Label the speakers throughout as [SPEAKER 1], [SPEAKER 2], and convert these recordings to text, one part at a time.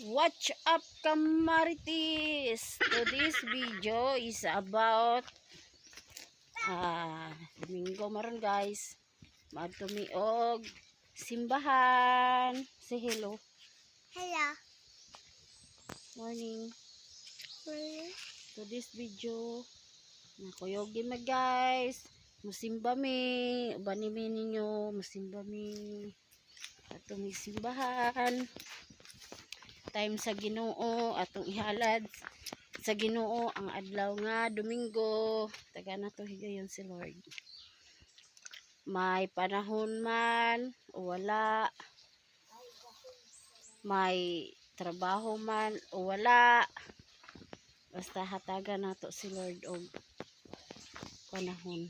[SPEAKER 1] What's up, Kamaritis? So this video is about Domingo maron, guys. Maadto mi og simbahan. Say hello.
[SPEAKER 2] Hello.
[SPEAKER 1] Morning.
[SPEAKER 2] Morning.
[SPEAKER 1] So this video, nakuyogi mi, guys. Musimba mi, ubani mi ninyo, musimba mi. Ato mi simbahan. Time sa Ginoo, atong ihalad sa Ginoo ang adlaw nga Domingo. Taga na to higayon si Lord. May panahon man o wala. May trabaho man o wala. Basta hatagan nato si Lord og panahon.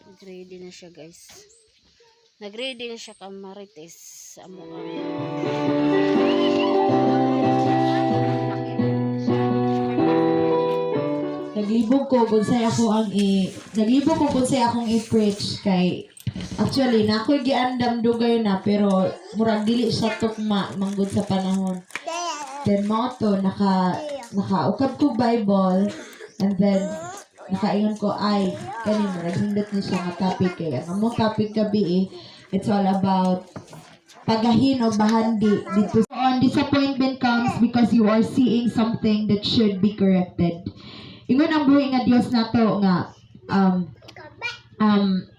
[SPEAKER 1] Nag-ready na siya, guys. Nag-ready na siya, Kamarites, sa amo ang
[SPEAKER 3] Naglibog ko kung unsay akong i-preach kay actually na ako'y giandam dugay na, pero murag dili siya tukma manggod sa panahon. Then mao to, nakaukab ko Bible and then nakaingon ko, "Ay, kani murag hindot ni siya nga topic," kay ang among topic gabi eh, it's all about pagahin o bahandi dito. On disappointment comes because you are seeing something that should be corrected. Ingon ang buhi nga Dios nato nga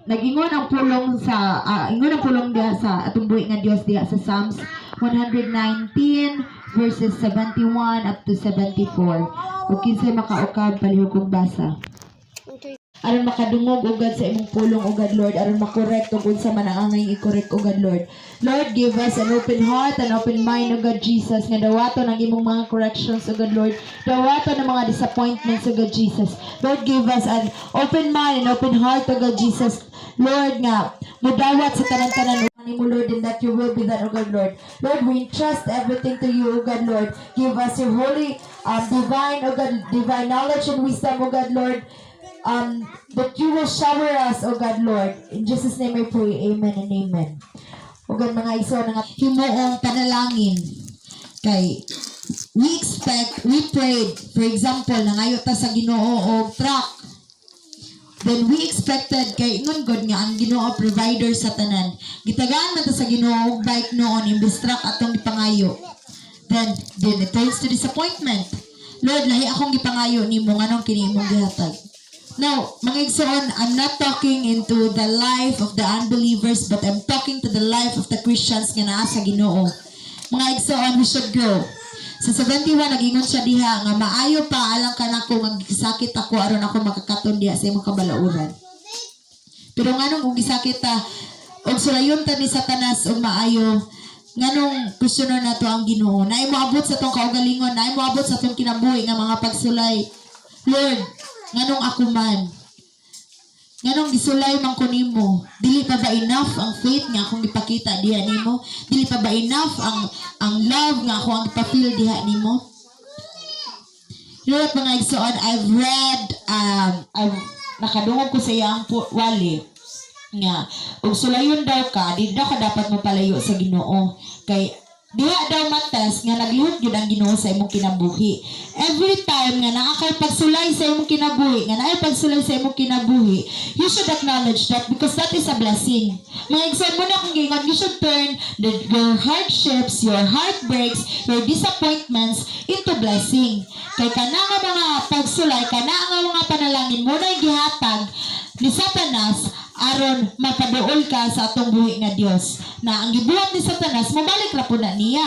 [SPEAKER 3] nag-ingon ang pulong sa ingon ang pulong diha sa atong buhi nga Dios diha sa Psalms 119 verses 71 up to 74. Ug kinsay makaukab, palihog kong basa. Aron makadungog, O God, sa imong pulong, O God Lord, aron makorek ug unsa man ang angay i-correct, O God Lord. Lord, give us an open heart and open mind, O God Jesus, nga dawaton ang imong mga corrections, O God Lord. Dawaton ang mga disappointments, O God Jesus. Lord, give us an open mind and open heart, O God Jesus. Lord, nga mudawat sa tanan-tanan nimo, Lord, and that your will be done, O God Lord. Lord, we entrust everything to you, O God Lord. Give us your holy, divine, O God, divine knowledge and wisdom, O God Lord, that you will shower us, O God Lord. In Jesus' name I pray, amen and amen. O God, mga igsoon, nga himuong panalangin. Kay, we expect, we prayed, for example, nangayo ta sa Ginoo og truck. Then we expected kay ingon God nga ang Ginoo provider sa tanan. Gitagaan man ta sa Ginoo og bike noon imbes truck atong gipangayo. Then it turns to disappointment. "Lord, lahi akong gipangayo nimo, nganong kini imong gihatag?" Now, mga igsoon, I'm not talking into the life of the unbelievers, but I'm talking to the life of the Christians nga naa sa Ginoo. Mga igsoon, we should grow. Sa 71, nag-ingon siya diha nga maayo pa alang kanako nga gisakit ako aron ako makakaton diha sa imong kabalauran. Pero nganong kung gisakit ta og sulayon ta ni Satanas og maayo, nganong questionon nato ang Ginoo? Naay moabot sa atong kaugalingon, naay moabot sa atong kinabuhi nga mga pagsulay. "Lord, nganong ako man? Nganong gisulay man ko nimo? Dili pa ba enough ang faith nga akong gipakita diha nimo? Dili pa ba enough ang love nga ako ang ipa-feel diha nimo?" You know what, mga igsoon, I've read, I've, nakadungog ko sa iyang wali, nga, ug sulayon daw ka, di daw ka dapat mapalayo sa Ginoo. Kay, diha daw mates nga naglihok gyud ang Ginoo sa imong kinabuhi. Every time nga naa kay pagsulay sa imong kinabuhi, nga naay pagsulay sa imong kinabuhi, you should acknowledge that because that is a blessing. Mga igsoon, mao na akong giingon, you should turn your hardships, your heartbreaks, your disappointments into blessing. Kay kana nga mga pagsulay, kana nga mga panalangin mao na gihatag ni Satanas aron mapaduol ka sa atong buhi nga Dios. Na ang gibuhat ni Satanas, mobalik ra po na niya.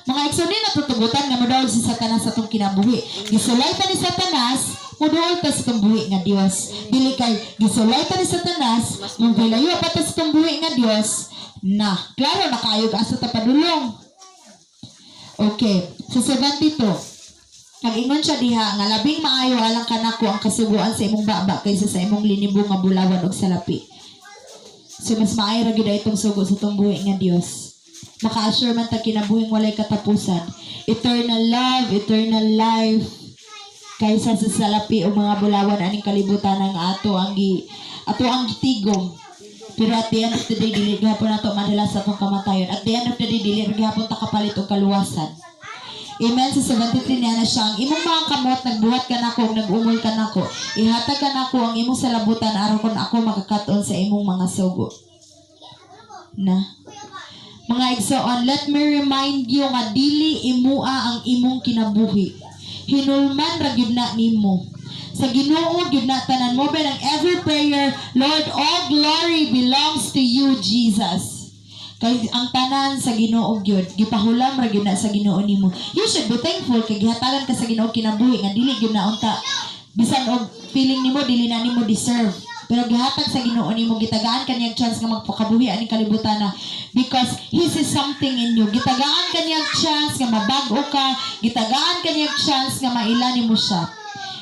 [SPEAKER 3] Mga igsoon, di natutugutan nga moduol si Satanas sa atong kinabuhi. Gisulay ta ni Satanas, moduol ta sa atong buhi nga Dios. Dili kay gisulay ta ni Satanas, mobilayo pa ta sa atong buhi nga Dios, na klaro na kayo asa ta padulong. Okay, sa 72, nag-ingon siya diha nga labing maayo alang kanako ang kasuguan sa imong baba kaysa sa imong linibo nga bulawan og salapi. So mas maayo ra gyud itong sugo sa atong buhi nga Dios. Maka-assure man ta kinabuhing walay katapusan. Eternal love, eternal life kaysa sa salapi o mga bulawan aning kalibutan ang ato ang gitigom. Pero at the end of the day, dili gihapon nato madala sa atong kamatayon. At the end of the day, dili gihapon ta kapalit og kaluwasan. Amen. Sa 73 niya na siya, "Ang imong mga kamot, nagbuhat kanako, ug nag-umol kanako. Ihatag kanako ang imong salabutan, aron kon ako makakaton sa imong mga sugo." Na. Mga igsoon, let me remind you nga dili imua ang imong kinabuhi. Hinulman ra gyud na nimo. Sa Ginoo gyud na tanan mo ba ang every prayer, "Lord, all glory belongs to you, Jesus." Kay ang tanan sa Ginoo gyud, gipahulam ra gyud na sa Ginoo nimo. You should be thankful kay gihatagan ka sa Ginoo kinabuhi nga dili gyud na unta, bisan og feeling nimo dili na nimo deserve. Pero gihatag sa Ginoo nimo, gitagaan ka niyang chance nga magpakabuhi aning kalibutan na because He sees something in you. Gitagaan ka niyang chance nga mabag-o ka, gitagaan ka niyang chance nga maila nimo siya.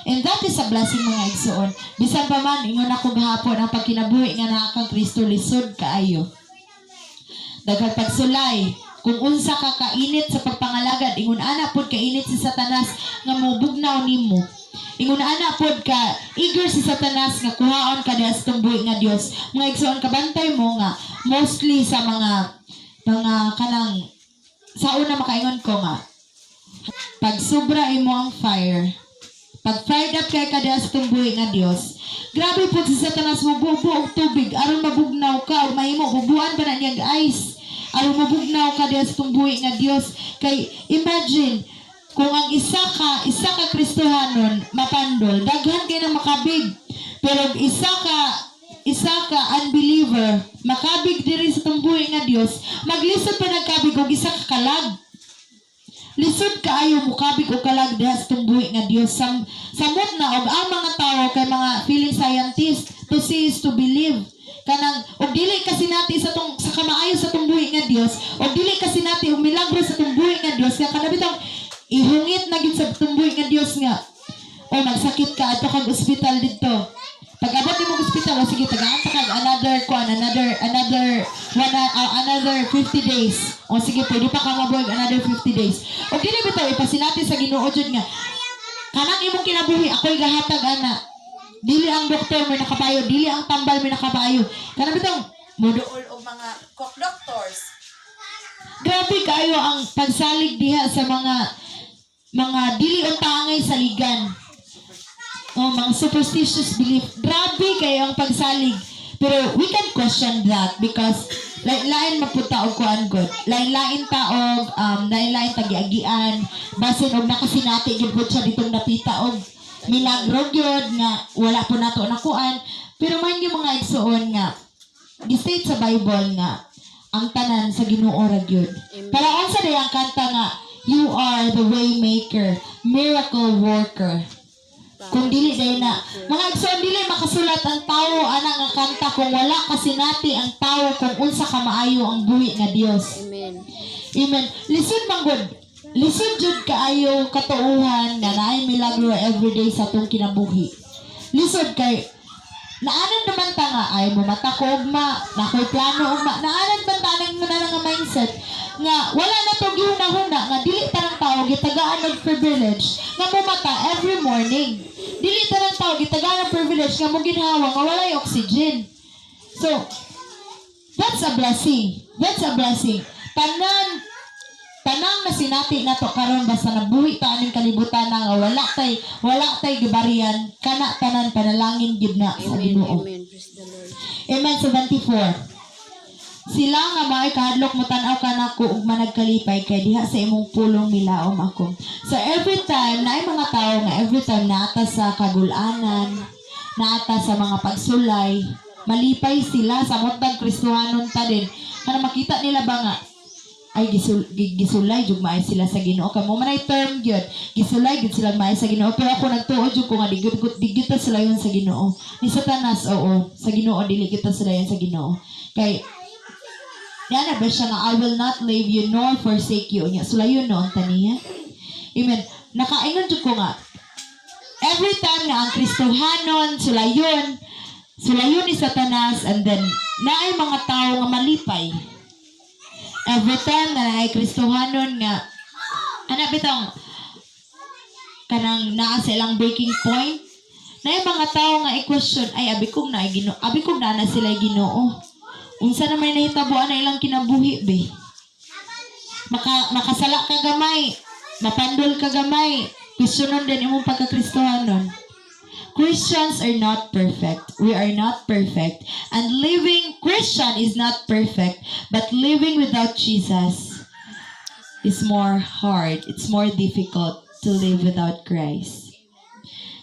[SPEAKER 3] And that is a blessing, mga igsoon. Bisan pa man, ingon ako gahapon, ang pagkinabuhi nga naa kang Kristo, lisod kaayo. Daghang pagsulay. Kung unsa ka kainit sa pagpangalagad, ingon ana pod kainit si Satanas nga mobugnaw nimo. Ingon ana pod ka eager si Satanas nga kuhaon ka diha sa tumbuhi nga Dios. Mga igsoon, kabantay mo nga mostly sa mga kanang sa una, makaingon ko nga pag sobra imo ang fire, pag fired up kay ka diha sa tumbuhi nga Dios, grabe po si Satanas mo bubo og tubig aron mabugnaw ka ug mahimo bubuan pa na niyang ice aron mabugnaw ka diha sa tumbuhi nga Dios. Kay imagine kung ang isa ka Kristohanon mapandol, daghan kay nang makabig. Pero isa ka unbeliever makabig diri sa tumbuhi nga Dios, maglisod pa nagkabig og isa ka kalag. Lisod kaayo mukabig og kalag diha sa tumbuhi nga Dios. Samot na og ang mga tawo kay mga feeling scientist, to see is to believe. Kanang og dili kasi nati sa kamaayo sa tumbuhi nga Dios, og dili kasi nati og milagro sa tumbuhi nga Dios, kaya kana bitong ihungit na gid sa tumbuhi nga Dios nga o magsakit ka, adto kag ospital didto. Pag abot nimo og ospital, o sige, tagaan ta kag another kuan, another one, another 50 days. O sige, pwede pa ka mabuhay another 50 days. O dili bitaw ipasinati sa Ginoo jud nga kanang imong kinabuhi ako'y gahatag ana. Dili ang doktor may nakapayo, dili ang tambal may nakapayo. Kanang bitong moduol og mga cock doctors. Grabe kaayo ang pagsalig diha sa mga dili unta angay saligan. Oh, mga superstitious belief. Grabe kayo ang pagsalig. Pero we can question that because lain-lain mapunta og kuan god. Lain-lain ta og lain-lain tagiagian. Basin og nakasinati gyud po siya ditong napita og milagro gyud nga wala po nato nakuan. Pero man yung mga igsuon nga gi-state sa Bible nga ang tanan sa Ginoo ra gyud.
[SPEAKER 1] Amen.
[SPEAKER 3] Para unsa day ang kanta nga "You are the way maker, miracle worker"? Kung dili day na, mga igsoon, dili makasulat ang tawo ana nga kanta kung wala kasinati ang tawo kung unsa ka maayo ang buhi nga Dios.
[SPEAKER 1] Amen.
[SPEAKER 3] Amen. Lisod man gud. Lisod jud kaayo katuuhan nga naay milagro everyday sa atong kinabuhi. Lisod kay naanan naman ta nga ay mumata ko ugma, nakoy plano ugma. Naanan man ta nang nga nga mindset nga wala na to gihuna-huna nga dili tanang tao gitagaan og privilege nga mumata every morning. Dili tanang tao gitagaan og privilege nga moginhawa nga walay oxygen. So, that's a blessing. That's a blessing. Tanang nasinati nato karon, basta nabuhi ta aning kalibutan na nga wala tay gibarian, kana tanan panalangin gid na sa
[SPEAKER 1] Amen.
[SPEAKER 3] Ginoo.
[SPEAKER 1] Amen. Praise the Lord.
[SPEAKER 3] Amen. 74. "Sila nga mao'y kahadlok motan-aw kanako ug managkalipay kay diha sa imong pulong milaom ako." So every time naay mga tawo nga every time naata sa kagulanan, naata sa mga pagsulay, malipay sila sa motang Kristohanon ta din. Kana makita nila ba nga ay gisulay jud maay sila sa Ginoo, kamo man ay term gyud, gisulay gyud sila maay sa Ginoo. Pero ako nagtuo jud ko nga di gyud ta sulayon sa Ginoo ni Satanas. Oo, sa Ginoo dili gyud ta sulayon sa Ginoo kay Yana ba siya nga "I will not leave you nor forsake you"? Nya sulayon noon ta niya. Amen. Nakaingon jud ko nga every time nga ang Kristohanon sulayon, sulayon ni Satanas, and then naay mga tao nga malipay. Every time nga naay Kristohanon nga ana bitong kanang naa sa ilang breaking point, naay mga tao nga i-question, "Ay, abi kong na Ginoo, abi kong naa na sila Ginoo." Unsa na may nahitabuan na ilang kinabuhi be? Makasala ka gamay, mapandol ka gamay, questionon din imong pagkakristohanon. Christians are not perfect. We are not perfect. And living Christian is not perfect, but living without Jesus is more hard. It's more difficult to live without Christ.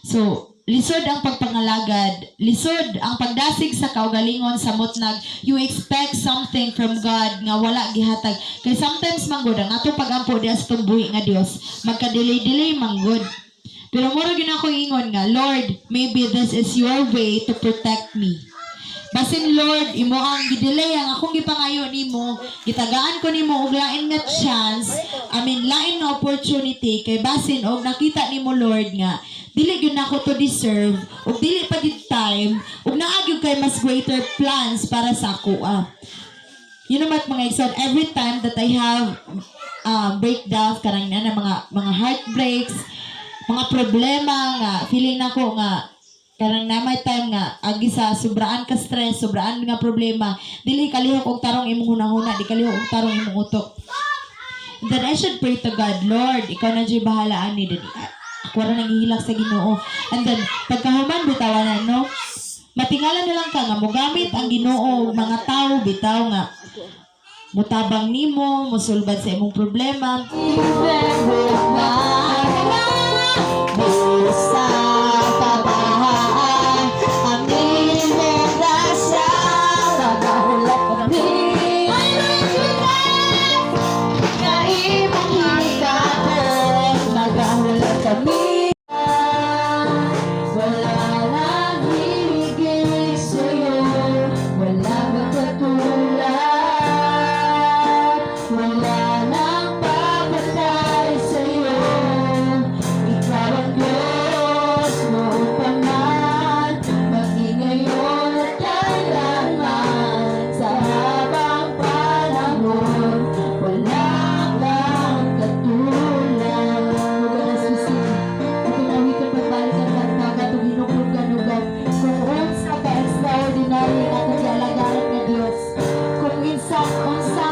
[SPEAKER 3] So, lisod ang pagpangalagad, lisod ang pagdasig sa kaugalingon sa mutnag. You expect something from God nga wala gihatag. Kay sometimes manggod ang atong pagampo diha sa atong buhi nga Dios, magka-delay-delay manggod. Pero mura gyud ako ingon nga, "Lord, maybe this is your way to protect me." Basin, Lord, imo ang gidelay ang akong gipangayo nimo, gitagaan ko nimo og lain nga chance, I mean, lain nga opportunity kay basin og nakita nimo, Lord, nga dili gyud nako to deserve ug dili pa gid time ug naa gyud kay mas greater plans para sa ako ah. You know what, mga igsoon, every time that I have breakdowns, karang na mga heartbreaks, mga problema nga feeling nako nga kanang na may time nga agi sa sobraan ka stress, sobraan nga problema, dili kalihok og tarong imong hunahuna, di kalihok og tarong imong utok. And then I should pray to God, "Lord, ikaw na jud bahala ani." Then ako ra nang gihilak sa Ginoo. And then pagkahuman bitaw na, no, matingala na lang ka nga mogamit ang Ginoo og mga tao bitaw nga mutabang nimo, musulbad sa imong problema. Sa kabahaan, aminin mo grasya, nagahulat kami. Nga imong hinigakon, nagahulat kami. Wala nang higit sa'yo, wala kang katulad, wala nang papatay sa'yo. Ikaw ang Diyos noon pa man, maging ngayon at kailanman, sa habang panahon, wala kang katulad. Atong awiton pagbalik ang kanta katong hinuglugan kung unsa ka extraordinary nga atong gialagaran nga Dios, kung unsa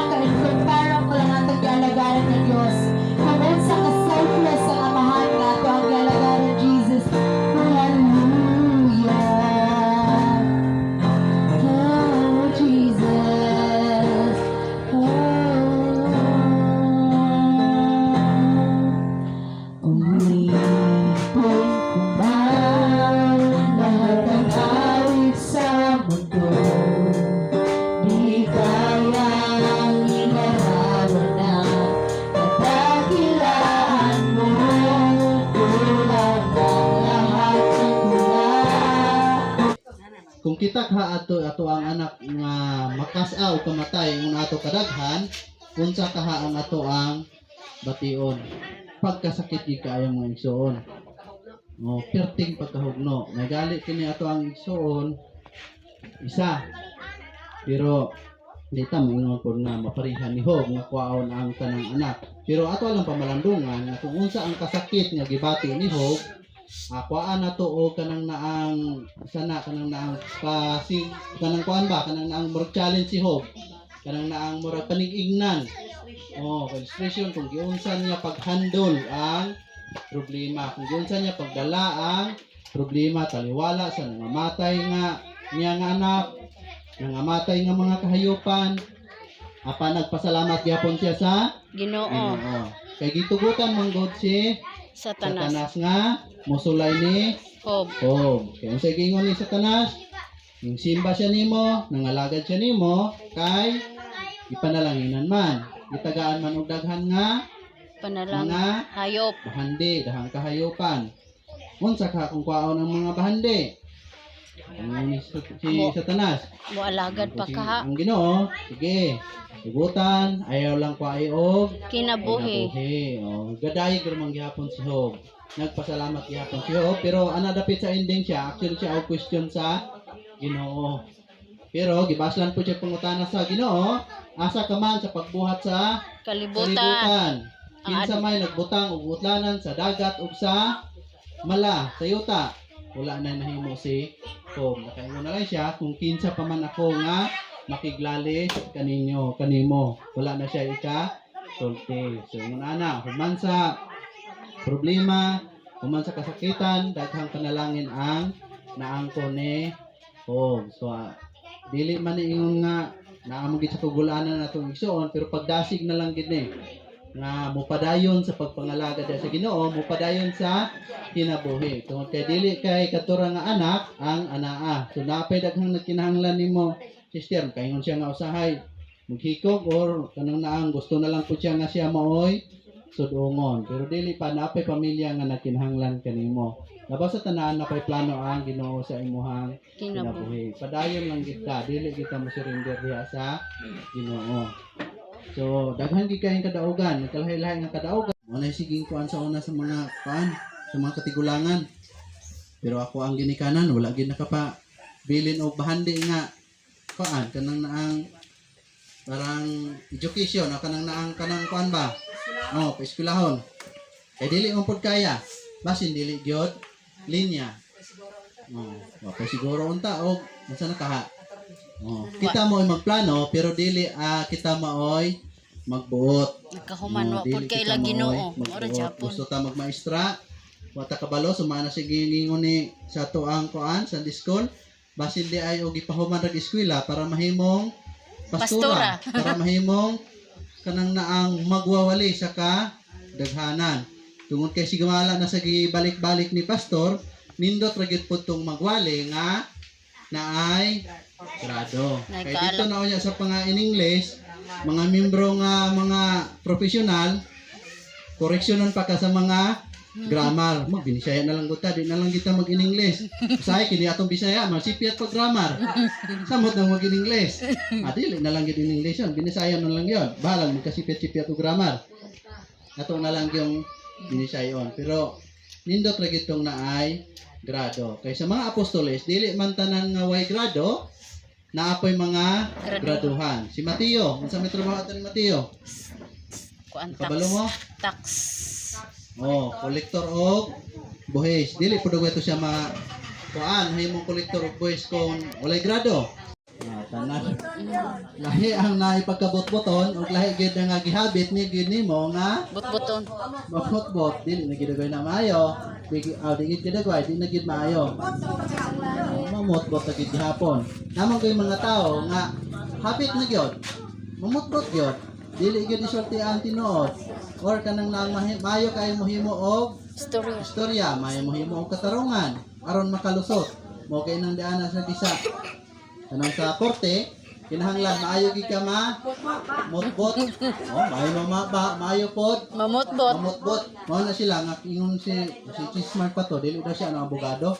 [SPEAKER 3] ka incomparable ang atong gialagaran nga Dios, kung unsa ka selfless ang Amahan nga ato ang gialagaran, Jesus. Hallelujah. Oh Jesus, oh. Uwitin ko man lahat ng awit sa mundo, di kayang ilarawan ang kadakilaan mo. Kulang ang lahat ng tula.
[SPEAKER 4] Kung kita ka ato ato ang anak nga makas-a o kamatay ingon ato kadaghan, unsa kaha ang ato ang bation? Pagkasakit gid kaayo, mga igsoon. Oh, perting pagkahugno. May gali kini ato ang igsoon isa. Pero di ta moingon pod nga maparihan ni Job nga kuwaon ang tanang anak. Pero ato lang pamalandungan nga kung unsa ang kasakit nga gibati ni Job, kuwaan na to o kanang naang sana kanang naang kasi kanang kuan ba, kanang naang murag challenge si Job, kanang naang murag panig-ingnan, oh, illustration kung giunsa niya paghandle ang problema, kung giunsa niya pagdala ang problema taliwala sa nangamatay nga niya nga anak, nangamatay nga mga kahayupan, apan nagpasalamat gyapon siya sa
[SPEAKER 1] Ginoo.
[SPEAKER 4] Ginoo kay gitugutan man gud si
[SPEAKER 1] Satanas.
[SPEAKER 4] Satanas nga mosulay ni
[SPEAKER 1] Job.
[SPEAKER 4] Job. Kaya unsay giingon ni Satanas? Yung simba siya nimo, nangalagad siya nimo, kay ipanalanginan man. Gitagaan man og daghan nga
[SPEAKER 1] Panalang
[SPEAKER 4] mga
[SPEAKER 1] hayop.
[SPEAKER 4] Bahandi, dahang kahayupan. Unsa ka kung kwaon ang mga bahandi? Ang ni si Satanas.
[SPEAKER 1] Moalagad pa kaha.
[SPEAKER 4] Ang Ginoo, sige. Tugutan, ayaw lang kwaay og
[SPEAKER 1] Kinabuhi.
[SPEAKER 4] Kinabuhi. Oh, gadayeg ra man gihapon si Job. Nagpasalamat gihapon si Job, pero ana dapit sa ending siya, actually siya og question sa Ginoo. Pero gibaslan po siya pangutana sa Ginoo, asa ka man sa pagbuhat sa
[SPEAKER 1] Kalibutan.
[SPEAKER 4] kalibutan? Kinsa
[SPEAKER 1] Ang
[SPEAKER 4] may nagbutang og utlanan sa dagat ug sa mala, sa yuta? Wala na nahimo si Job. Nakaingon na lang siya kung kinsa pa man ako nga Makiglalis kaninyo, kanimo. Wala na siya ika sulti. So ingon ana, human sa problema, human sa kasakitan, daghang panalangin ang naangko ni Job. So dili man ni ingon nga naa mo gid sa kagulanan natong igsuon, pero pagdasig na lang gid ni nga mopadayon sa pagpangalaga diha sa Ginoo, mopadayon sa kinabuhi. Tungod kay dili kay katura nga anak ang anaa. So napay daghang nagkinahanglan nimo, sister, kaingon siya nga usahay maghikog or kanang naang gusto na lang po siya nga siya maoy sudungon. Pero dili pa, napay pamilya nga nagkinahanglan kanimo. Labaw sa tanan, napay plano ang Ginoo sa imuhang
[SPEAKER 1] Kinabuhi.
[SPEAKER 4] kinabuhi. Padayon lang kita, dili kita mo surrender diha sa Ginoo. So, daghan gid kayong kadaugan, nagkalahi-lahi nga kadaugan. Mo na siging kuan sa una sa mga kuan, sa mga katigulangan. Pero ako ang ginikanan, wala gid nakapa bilin og bahandi nga kuan kanang naang parang education o kanang naang kanang kuan ba? Oh, paeskwelahon. Kay dili mo pud kaya. Basin dili gyud linya. Oh, okay siguro unta og unsa na kaha. Oh, kita mo ay magplano pero dili kita maoy magbuot.
[SPEAKER 1] Nagkahuman
[SPEAKER 4] Oh,
[SPEAKER 1] wa pud
[SPEAKER 4] dili
[SPEAKER 1] kay
[SPEAKER 4] kita
[SPEAKER 1] ila
[SPEAKER 4] maoy
[SPEAKER 1] Ginoo. Mao ra
[SPEAKER 4] magbuot.
[SPEAKER 1] japon.
[SPEAKER 4] Gusto ta magmaestra, wa ta kabalo sumana sa giingon ni sa tuang kuan sa school. Basin di ay og gipahuman rag eskwela para mahimong pastura,
[SPEAKER 1] Pastora.
[SPEAKER 4] para mahimong kanang naang magwawali sa ka daghanan. Tungod kay sigumala na sa gibalik-balik ni pastor, nindot ra gyud pud tong magwali nga naay grado. Kay dito na unya sa panga in English, mga membro nga mga profesional, koreksyonon pa ka sa mga grammar. Mag Binisaya na lang guta, di na lang kita mag in English. Usahay kini atong Bisaya, masipiat pag grammar. Samot na mag in English. Ah, dili na lang gid in English yun. Binisaya na lang yun. Bahalang magkasipyat-sipyat og grammar. Ato na lang yung Binisayon. Pero nindot ra gid tong naay grado. Kay sa mga apostoles, dili man tanan nga way grado, naapoy mga
[SPEAKER 1] Grado.
[SPEAKER 4] graduhan. Si Mateo, unsa may trabaho ato ni Mateo?
[SPEAKER 1] Kuan tax.
[SPEAKER 4] Kabalo mo?
[SPEAKER 1] Tax.
[SPEAKER 4] Oh, kolektor og buhis. Dili pud ito siya ma kuan, mahimong kolektor og buhis kung walay grado. Ah, tanan. Lahi ang naipagkabot-boton ug lahi gid nga gihabit ni gid nimo nga
[SPEAKER 1] Butbuton.
[SPEAKER 4] mabot-bot, dili na gid na maayo. Di gid gidagway, di na gid maayo. Mamotbot na gid gihapon. Namang kay mga tao nga hapit na gyud. Mamotbot gyud. Dili gyud isulti ang tinuod or kanang naang maayo kay mohimo og
[SPEAKER 1] Storya.
[SPEAKER 4] istorya, maayo mohimo og katarungan aron makalusot. Mo kay nang diana sa gisa. Kanang sa korte, kinahanglan maayo gid ka ma motbot. Oh, maayo ma, maayo pod
[SPEAKER 1] Mamutbot.
[SPEAKER 4] Mamutbot. Mao na sila nga ingon si si Chismark pa to, dili daw siya ang abogado.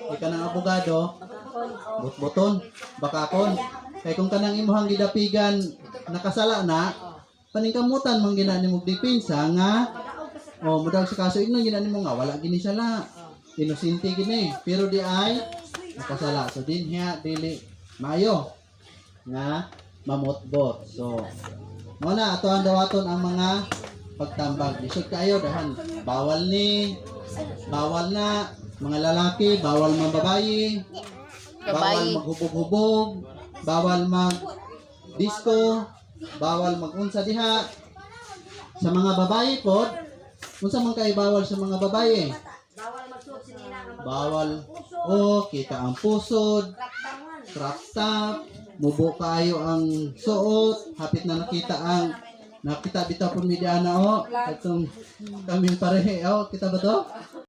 [SPEAKER 4] Kay kanang abogado, botboton, bakakon. Kay kung kanang imuhang gidapigan nakasala na, paningkamutan man gina nimo depensa nga oh mudag sa kaso ignon gina nimo nga wala gini sala. Inosente gini, pero di ay nakasala. So dinhiya dili maayo nga mamutbot. So mo na ato ang dawaton ang mga pagtambag. Lisod kayo dahan bawal ni bawal na mga lalaki, bawal mambabayi, bawal
[SPEAKER 1] Babayi.
[SPEAKER 4] maghubog-hubog, bawal mag disco, bawal magunsa diha. Sa mga babae pod, unsa man kay bawal sa mga babae? Bawal o kita ang pusod, crop top, mubo kaayo ang suot, hapit na nakita ang nakita bitaw pud mi diana o katong kaming parehe o kita ba to?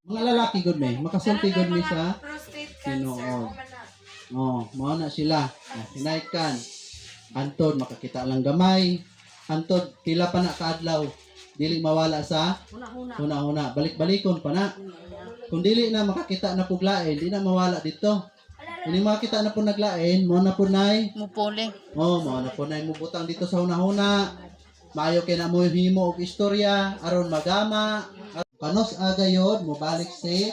[SPEAKER 4] Mga lalaki gud may makasulti gud mi sa tinuod. Oh, mao na sila. Ah, Hinaykan. Antod makakita lang gamay. Antod pila pa na kaadlaw dili mawala sa huna-huna. Balik-balikon pa na. Kung dili na makakita na puglain, di na mawala dito. Kung di makakita na po naglain, mo na po nay.
[SPEAKER 1] Mupuli.
[SPEAKER 4] Oh, mo na po nay mubutang dito sa huna-huna. Maayo kay na mo himo og istorya aron magama. Kanos agayod mobalik si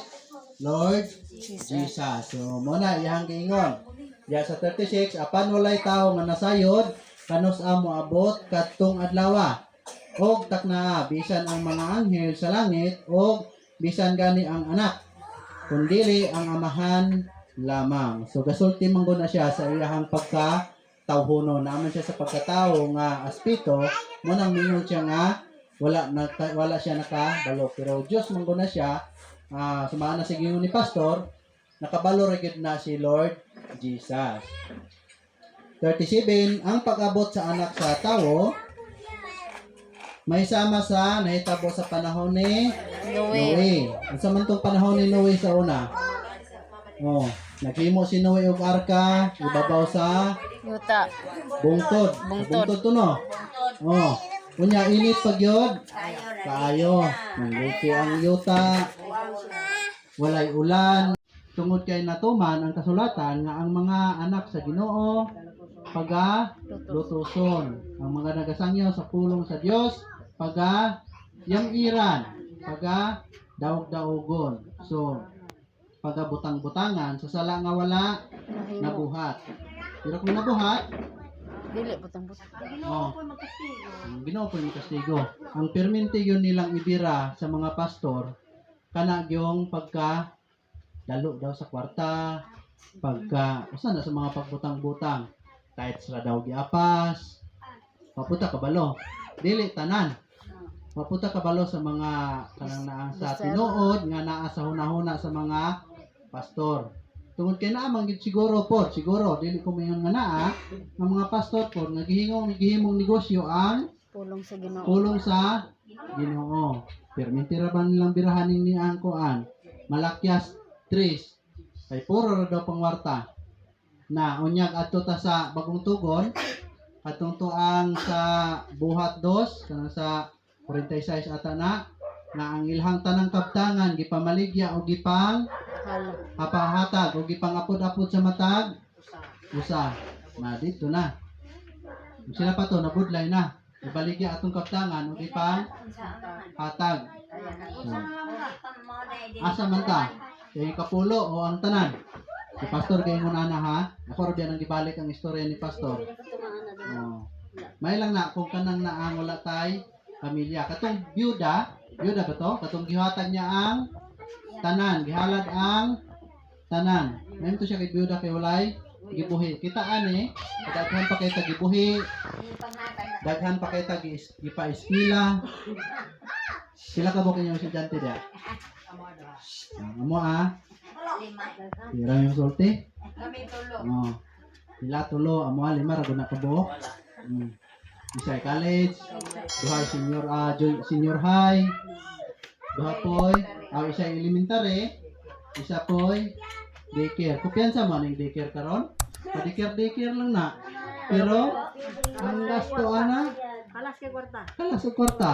[SPEAKER 4] Lord Jesus. So mo na iyang giingon. Diya sa 36, apan walay tawo nga nasayod, kanos ang moabot kadtong adlawa. Og taknaa bisan ang mga anghel sa langit og bisan gani ang anak, kundili ang amahan lamang. So gasulti man gud na siya sa iyahang pagka tawhono. Naaman siya sa pagkatao nga aspito, mo nang mingon siya nga wala na, wala siya nakabalo. Pero Dios man gud na siya, sumaan na sa gingon ni pastor, nakabalo ra gyud na si Lord Jesus. 37, ang pag-abot sa Anak sa Tawo may sama sa nahitabo sa panahon ni
[SPEAKER 1] Noe.
[SPEAKER 4] Noe. Unsa man tong panahon ni Noe sa una? Oh, naghimo si Noe og arka ibabaw sa
[SPEAKER 1] Yuta.
[SPEAKER 4] bungtod.
[SPEAKER 1] Bungtod.
[SPEAKER 4] Bungtod to, no? Oh. Unya init pag yun. Kaayo. Nangluti ang yuta. Walay ulan. Tungod kay natuman ang kasulatan nga ang mga anak sa Ginoo paga lutuson. Ang mga nagasangyaw sa pulong sa Dios paga yamiran, paga daog-daogon. So paga butang-butangan sa sala nga wala
[SPEAKER 1] Nahimo.
[SPEAKER 4] nabuhat. Pero kung nabuhat,
[SPEAKER 1] Dili butang butang.
[SPEAKER 4] oh, ang Ginoo po yung kastigo. Ang perminti yun nilang ibira sa mga pastor, kana yung pagka dalo daw sa kwarta, pagka, usa na sa mga pagbutang-butang, kahit sa daw giapas, papunta kabalo. Dili tanan. Papunta kabalo sa mga kanang naa sa tinuod nga naa sa hunahuna sa mga pastor. Tungod kay naa man gid siguro po, siguro dili ko moingon nga naa ang mga pastor po nga gihingong gihimong negosyo ang
[SPEAKER 1] Pulong sa Ginoo.
[SPEAKER 4] pulong sa Ginoo. Perminti ra ba nilang birahan ni ang kuan? Malakyas 3. Kay puro ra daw pangwarta. Na unyag adto ta sa Bagong Tugon, atong tuang sa Buhat 2 kanang sa 46 ata na nga ang ilhang tanang kaptangan gipamaligya o gipang
[SPEAKER 1] Hala.
[SPEAKER 4] hapahatag o gipangapod-apod sa matag usa na dito na. Kung sila pa to nabudlay na, ibaligya atong kaptangan o gipang hatag. So, asa man ta kay kapulo o ang tanan si pastor kay ngunana ha, ako ra biya nang gibalik ang istorya ni pastor. Oh. May lang na kung kanang naang wala tay pamilya, katong byuda, byuda ba to, katong gihatag niya ang tanan, gihalad ang tanan. Ngayon to siya kay byuda kay walay gibuhi. Kita ani, daghan pa kay ta gibuhi. Daghan pa kay ta gipa-eskwela. Sila ka ba kanyang estudyante dia? Amo ah. Pira yung sulti? Oh. Pila tulo, amo ah, lima ra gud na kabuok. Isa ay college, duha ay senior senior high, duha poy, isa ay elementary, isa poy daycare. Kumpiyansa mo ning daycare karon? Pa daycare daycare lang na. Pero ang gasto ana
[SPEAKER 5] Kalas kay kwarta.
[SPEAKER 4] kalas og kwarta.